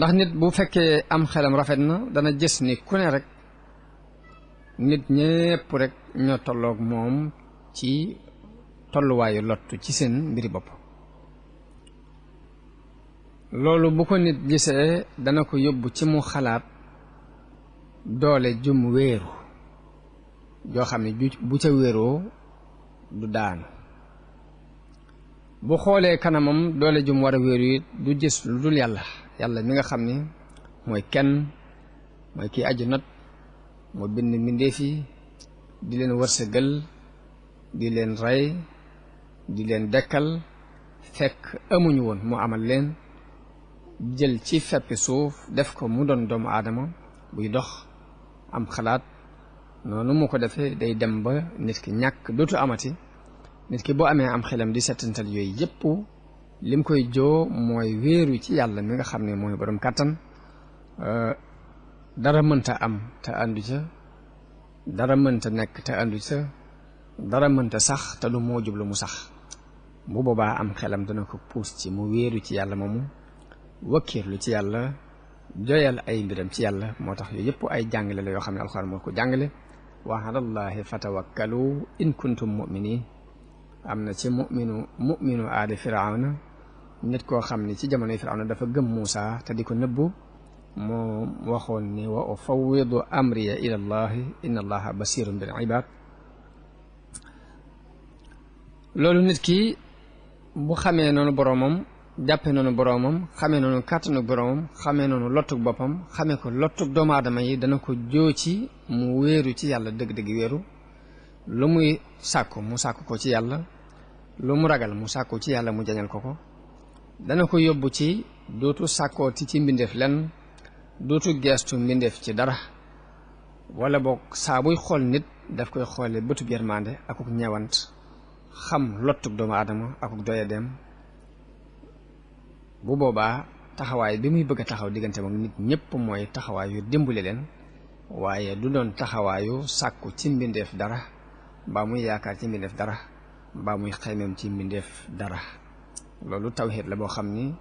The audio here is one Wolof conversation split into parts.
ndax nit bu fekkee am xelam rafet na dana gis ni ku ne rek nit ñépp rek ñoo tolloog moom ci tolluwaayu lottu ci seen mbiri bopp loolu bu ko nit gisee dana ko yóbbu ci mu xalaat doole jum wéeru joo xam ne bu ca wéeroo du daanu bu xoolee kanamam doole jum war a wéeru it du gis lu dul yàlla mi nga xam ni mooy kenn mooy kii aju not moo bind mbindeef yi di leen wërsëgal di leen rey di leen dekkal fekk amuñu woon mu amal leen jël ci feppi suuf def ko mu doon doomu aadama buy dox am xalaat noonu mu ko defee day dem ba nit ki ñàkk dootu amati nit ki boo amee am xelam di settantal yooyu yépp lim koy joo mooy wéeru ci yàlla mi nga xam ne mooy borom kàttan dara mënta am te àndu ca dara mënta nekk te àndu ca dara mënta sax te du moo jublu mu sax bu boobaa am xelam dana ko puus ci mu wéeru ci yàlla moomu wakkiirlu ci yàlla joyal ay mbiram ci yàlla moo tax yooyu yëpp ay jàngale la yoo xam ne alxuraan moo ko jàngale wa alallahi fatawakkalu in kuntum mu'minin am na ci mu'minu aali firawna nit koo xam ne ci jamonoy firawna dafa gëm Muusa te di ko nëbbu moo waxoon ni wa ufawwidu amriya ila allahi inna allaha basirun bil ibad loolu nit ki bu xamee noonu boroomam jàppe noonu boroomam xamee noonu kàttanu boroomam xamee noonu lottug boppam xamee ko lottug doomu aadama yi dana ko joo ci mu wéeru ci yàlla dëgg-dëgg wéeru lu muy sàkku mu sàkku ko ci yàlla lu mu ragal mu sàkku ci yàlla mu jañal ko ko dana ko yóbbu ci dootu sàkkooti ci mbindeef lenn dootu geestu mbindeef ci dara wala boog saa buy xool nit daf koy xoole bëtub yërmande akuk ñeewant xam lottug doomu aadama akuk doyadeem bu boobaa taxawaay bi muy bëgg a taxaw diggante moom nit ñépp mooy taxawaayu dimbali leen waaye du doon taxawaayu sàkku ci mbindeef dara mbaa muy yaakaar ci mbindeef dara mbaa muy xaymeem ci mbindeef dara loolu tawhiid la boo xam ni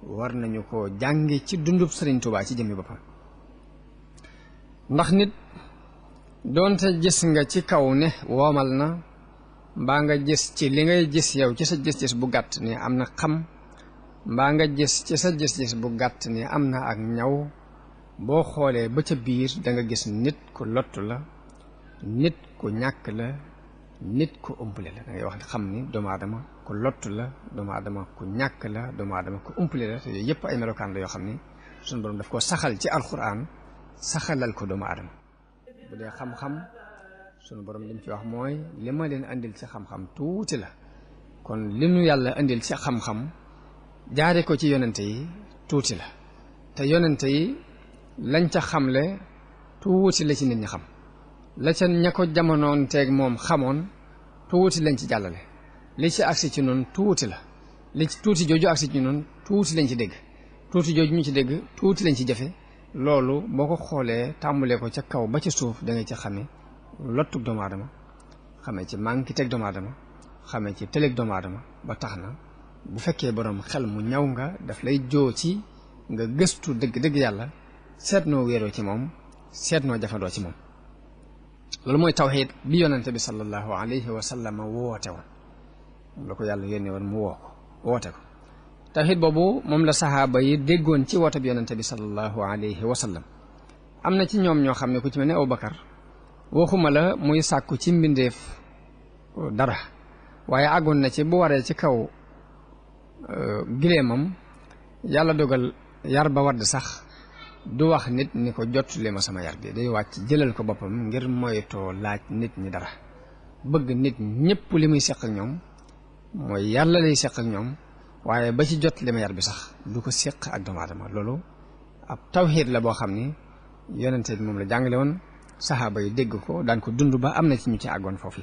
war nañu ko jànge ci dundub Sëriñ Tuubaa ci jëmmi boppam ndax nit doonte gis nga ci kaw ne woomal na mbaa nga gis ci li ngay gis yow ci sa gis-gis bu gàtt ni am na xam mbaa nga gis ci sa gis-gis bu gàtt ni am na ak ñaw boo xoolee ba ca biir da nga gis nit ku lottu la nit ku ñàkk la nit ku umpule la da ngay wax xam ni doomu aadama ku lottu la doomu aadama ku ñàkk la doomu aadama ku umpule la te yooyu yëpp ay melokaan la yoo xam ni suñu borom daf ko saxal ci alquran saxalal ko doomu aadama bu dee xam-xam sunu borom lim ci wax mooy li ma leen andil ci xam-xam tuuti la kon li nu yàlla andil ci xam-xam jaare ko ci yonente yi tuuti la te yonente yi lañ ca xamle tuuti la ci nit ñi xam la ca ña ko jamonoon teeg moom xamoon tuuti lañ ci jàllale li ci agsi ci noonu tuuti la li ci tuuti jooju agsi ci noonu tuuti lañ ci dégg tuuti jooju ñu ci dégg tuuti lañ ci jëfe loolu boo ko xoolee tàmbalee ko ca kaw ba ci suuf da nga ci xame lottug doomu aadama xamee ci manki teg doomu aadama xamee ci tëleg doomu aadama ba tax na bu fekkee borom xel mu ñaw nga daf lay joo ci nga gëstu dëgg-dëgg yàlla seet noo wéeroo ci moom seet noo jafandoo ci moom loolu mooy tawxiid bi yonente bi sallallahu alayhi wa sallam woote woon moom la ko yàlla yónnee woon mu woote ko tawxiid boobu moom la saxaaba yi déggoon ci woote bi yonente bi sallallahu alayhi wa sallam am na ci ñoom ñoo xam ne ku ci mel ne Abubakar waxuma la muy sàkku ci mbindeef dara waaye àggoon na ci bu waree ci kaw gileemam yàlla dogal yar ba wadd sax du wax nit ni ko jottali ma sama yar bi day wàcc jëlal ko boppam ngir moytoo laaj nit ñi dara bëgg nit ñépp li muy seq ak ñoom mooy yàlla lay seq ak ñoom waaye ba ci jot li ma yar bi sax du ko seq ak doomu aadama loolu ab tawxiid la boo xam ni yonente bi moom la jàngale woon saxaaba yi dégg ko daan ko dund ba am na ci ñu ci àggoon foofu